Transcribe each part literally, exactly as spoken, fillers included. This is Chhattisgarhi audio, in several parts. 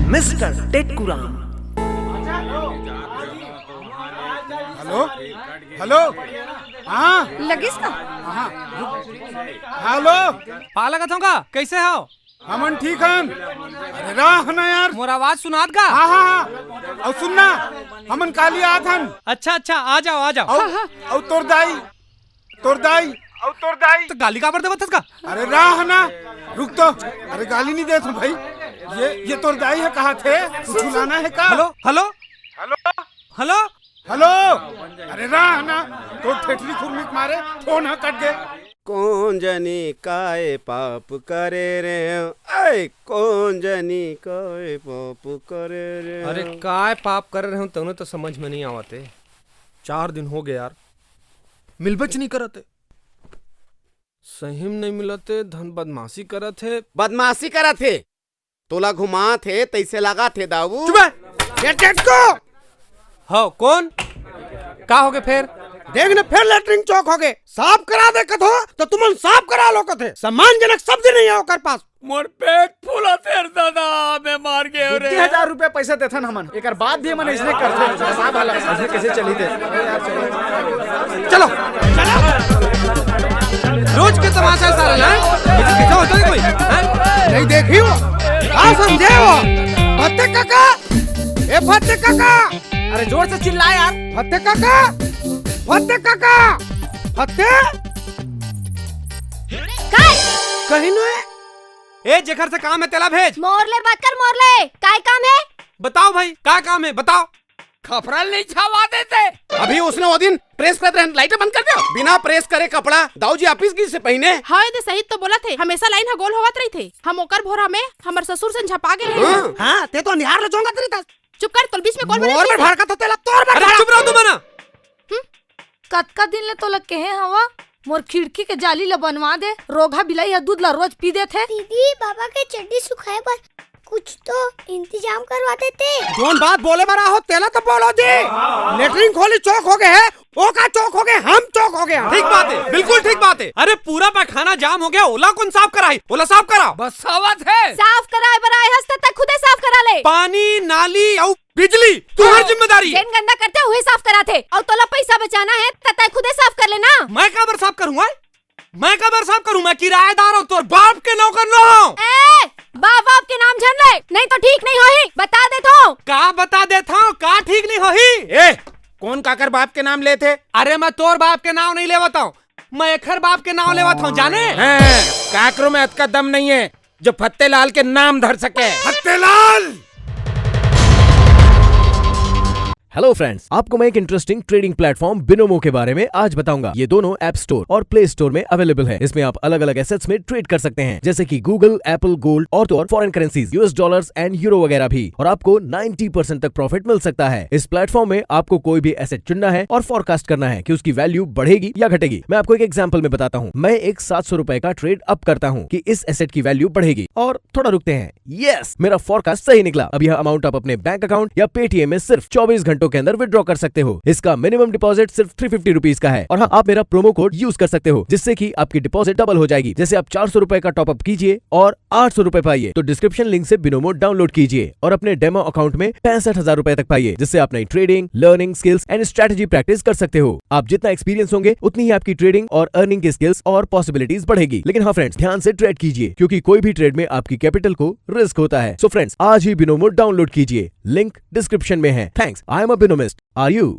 मिस्टर टेटकुराम। Hello, hello. हाँ। लगिस का? हाँ। हेलो। पाला कथों का, कैसे हो? हमन ठीक हन। अरे रह ना यार। मोर आवाज सुनात का? हाँ, हाँ, हाँ। अउ सुन ना, हमन काली आत हन। अच्छा, अच्छा, आ जाओ, आ जाओ। अउ, हाँ, हाँ। अउ तोर दाई, तोर दाई, अउ तोर दाई। तो गाली काबर देवत हस का? अरे रह ना, रुक तो। अरे गाली नहीं देत हूँ भाई। ये, ये तोर दाई हे, कहा थे? कुछ लाना हे का? Hello, hello. Hello. Hello. Hello. अरे रह ना, तोर ठेठरी खुरमी के मारे फोन ह कट गे। कोन जनी काय पाप करे रे, ऐ कोन जनी काय पाप करे रे। अरे काय पाप करे रहे हूँ, तौने तो समझ में नहीं आवत हे। चार दिन हो गए यार, मिलबच नहीं करत हे। सही में नहीं मिलत हे, धन बदमाशी करत हे। बदमाशी करत हे, तोला घुमात हे, तइसे लागत हे दाऊ। चुप हे। ये टेटको। हो, कौन? का होगे फेर? देख न, फेर लेटरिन चौक होगे। साफ करा दे कथो, तो तुमन साफ करा लो कथे। सम्मानजनक शब्द नहीं हे ओकर पास। मोर पेट फूलत हे दादा, मैं मर गेंव रे। दू हजार रुपया पैसा देथन हमन, एकर बाद भी हमन अइसने करथन। साफ हालत, अइसने कैसे चली थे? चलो, चलो। रोज के तमाशा हे सारा, हैं? ऐसे कैसे होता है कोई, हैं? नहीं देखी हो? का समझे हो? फत्ते काका, ए फत्ते काका, अरे जोर से चिल्ला यार। फत्ते काका, फत्ते काका, फत्ते। काय? कहीं नो हे। ए, जेकर से काम हे, तेला भेज। मोर ले बात कर, मोर ले। काय काम हे? बताओ भाई, का काम हे, बताओ। खपरा ल नहीं छावा देते। अभी ओसने ओ दिन प्रेस करत रहेन, लाइट बंद कर दियो। बिना प्रेस करे कपड़ा दाऊ जी ऑफिस गिस हे पहिने। हाँ, ये सही तो बोलत हे, हमेशा लाइन ह गोल होवत रहिथे। हम ओकर भोरा में हमर ससुर से झपा गे रहे। हाँ? हाँ, ते तो निहार ले जोंगत रहिथस। चुप कर, तोर बीच में कौन बोले मोर बर भड़कत हो, तेला तोर बर अरे भड़कत। चुप रहो तुमन। हम्म? कतका दिन ले तोला कहे हवा, मोर खिड़की के जाली ल बनवा दे, रोगहा बिलाई ह दूध ल रोज पी देथे। दीदी, बाबा के चड्डी सुखाए बर कुछ तो इंतजाम करवा देते। जोन बात बोले बर आहो, तेला तो बोलो जी। लेटरिन खोली चौक होगे हे, ओका चौक होगे, हम चौक होगे। ठीक बात हे, बिल्कुल ठीक बात हे। अरे पूरा पैखाना जाम होगे, ओला कोन साफ कराही? ओला साफ करा। बस सावत हे। साफ कराए बर आए हस त तैं खुदे साफ करा ले। पानी, नाली अउ बिजली तुंहर जिम्मेदारी। जेन गंदा करथे उही साफ कराथे, अउ तोला पैसा बचाना हे त तैं खुदे साफ कर लेना। मैं काबर साफ करूं, आय? मैं काबर साफ करूं? मैं किराएदार हूं, तोर बाप के नौकर नो हूं। ए, बाप बाप के नाम झन ले, नहीं तो ठीक नहीं होही, बता देथों। का बता देथों, का ठीक नहीं होही? ए, कोन काकर बाप के नाम लेथे? अरे मैं तोर बाप के नाम नहीं लेवत हूं, मैं एखर बाप के नाम लेवत हूं, जाने? हैं, काकरो में अतका दम नहीं हे जो फत्तेलाल के नाम धर सके। फत्तेलाल! हेलो फ्रेंड्स, आपको मैं एक इंटरेस्टिंग ट्रेडिंग प्लेटफॉर्म बिनोमो के बारे में आज बताऊंगा। ये दोनों ऐप स्टोर और प्ले स्टोर में अवेलेबल है। इसमें आप अलग-अलग एसेट्स में ट्रेड कर सकते हैं, जैसे कि Google, Apple, गोल्ड और तो और foreign currencies, US dollars and euro वगैरह भी, और आपको नाइंटी परसेंट तक प्रॉफिट मिल सकता है। इस प्लेटफॉर्म में आपको कोई भी एसेट चुनना है और फोरकास्ट करना है कि उसकी वैल्यू बढ़ेगी या घटेगी। मैं आपको एक एग्जांपल में बताता हूँ। मैं एक सात सौ रुपए का ट्रेड अप करता हूँ कि इस एसेट की वैल्यू बढ़ेगी, और थोड़ा रुकते हैं। यस, मेरा फोरकास्ट सही निकला। अब यह अमाउंट आप अपने बैंक अकाउंट या पेटीएम में सिर्फ चौबीस घंटों के अंदर विड्रॉ कर सकते हो। इसका मिनिमम डिपॉजिट सिर्फ थ्री फिफ्टी रुपीज का है, और हाँ, आप मेरा प्रोमो कोड यूज कर सकते हो, जिससे कि आपकी डिपॉजिट डबल हो जाएगी। जैसे आप चार सौ रुपए का टॉपअप कीजिए और आठ सौ रुपए पाइए, तो डिस्क्रिप्शन लिंक से बिनोमो डाउनलोड कीजिए और अपने डेमो अकाउंट में पैंसठ हजार रुपए तक पाइए, जिससे आप नई trading, learning, skills and strategy practice कर सकते हो। आप जितना एक्सपीरियंस होंगे, उतनी ही आपकी ट्रेडिंग और अर्निंग की स्किल्स और पॉसिबिलिटीज बढ़ेगी। लेकिन हाँ फ्रेंड्स, ध्यान से ट्रेड कीजिए, क्योंकि कोई भी ट्रेड में आपकी कैपिटल को रिस्क होता है। सो फ्रेंड्स, आज ही बिनोमो डाउनलोड कीजिए, लिंक डिस्क्रिप्शन में है। Thanks, I am a Binomist. Are you?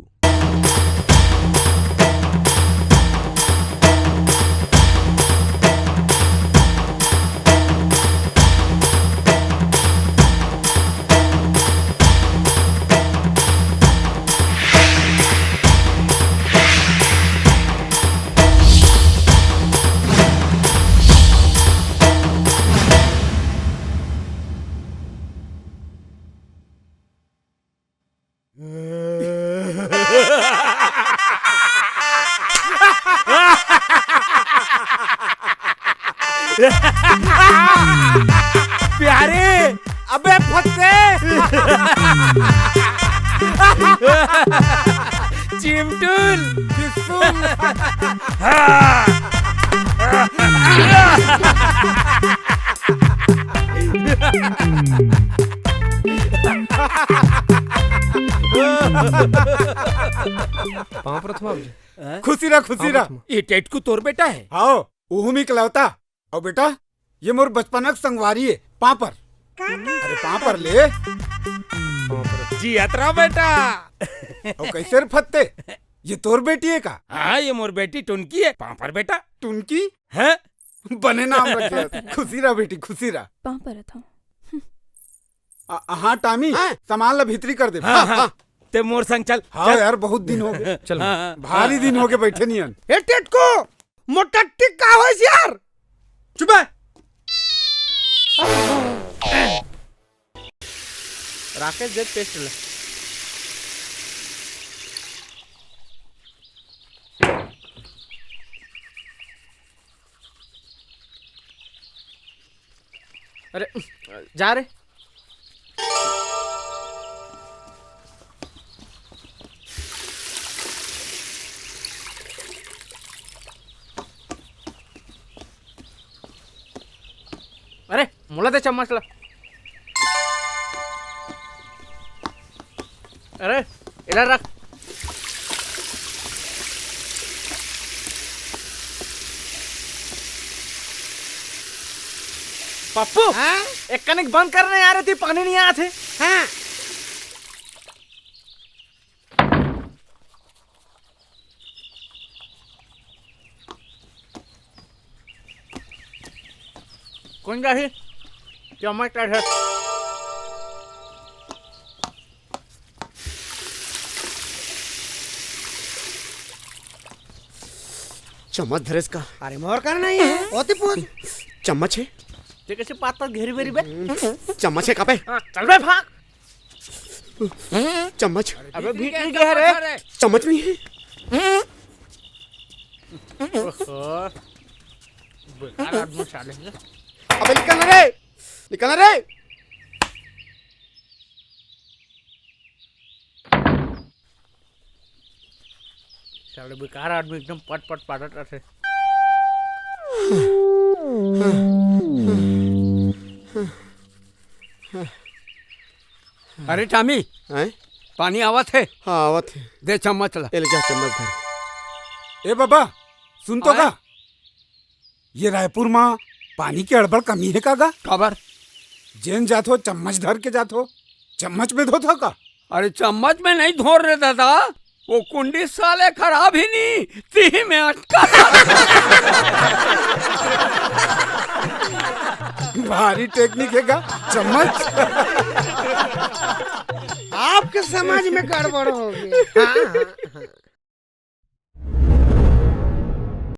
प्यारे, अबे फत्ते। चिमटुल। हाँ। पाँव परत हँव बाबूजी। खुशी रह, खुशी रह। ये टेटकू तोर बेटा हे? हाँ, उहू में इकलौता। अउ बेटा, ये मोर बचपना के संगवारी हे, पाँव पर। अरे पाँव पर ले। जियत रह बेटा। अउ कइसे रे फत्ते? ये तोर बेटी हे का? हाँ, ये मोर बेटी टुनकी हे। पाँव पर बेटा। टुनकी? हैं? बने नाम रखे हस। खुशी रह बेटी, खुशी रह। पाँव परत हँव। आ, हाँ टामी, हाँ। सामान ला भीतरी कर दे। हाँ, हाँ। तें मोर संग चल, हाँ चल। यार, बहुत दिन होगे। चल। हाँ, हाँ। भारी दिन होगे बइठे नइ हन। ए टेटकू, मोर टट्टी का होइस यार? चुप बे। राकेश दे पेस्ट ले। अरे, जा रे। अरे, मोला दे चम्मच ला। अरे, एला रख। पप्पू, हाँ? एक कनिक बंद कर ना यार, एती पानी नइ आत हे। हाँ। कोन जाही? चम्मच ला धर। चम्मच धरेस का? अरे मोर कर नइ हे, ओती पूछ। चम्मच हे? तें कइसे पाता घेरी बेरी बे? चम्मच हे का बे? हाँ, चल बे भाग। चम्मच। अबे भीतरी गया रे। चम्मच नइ हे। ओहो। बेकार आदमी साले। अबे निकल ना रे, निकल ना रे। साले बेकार आदमी एकदम पट पट पाटत रथे। अरे टामी, हैं? पानी आवत हे? हाँ, आवत हे। दे चम्मच ला। ए ले, जा चम्मच धर। ए बाबा, सुन तो आय? का? ये रायपुर म पानी के अड़बड़ कमी हे का गा? काबर? जेन जाथो चम्मच धर के जाथो, चम्मच में धोथो का? अरे चम्मच में नइ धोर रे दादा, वो कुंडी साले खराब ही नहीं, तिही में अटका। भारी टेक्निक हे गा, चम्मच। आपके समाज में गड़बड़ होगे। हाँ, हाँ, हाँ।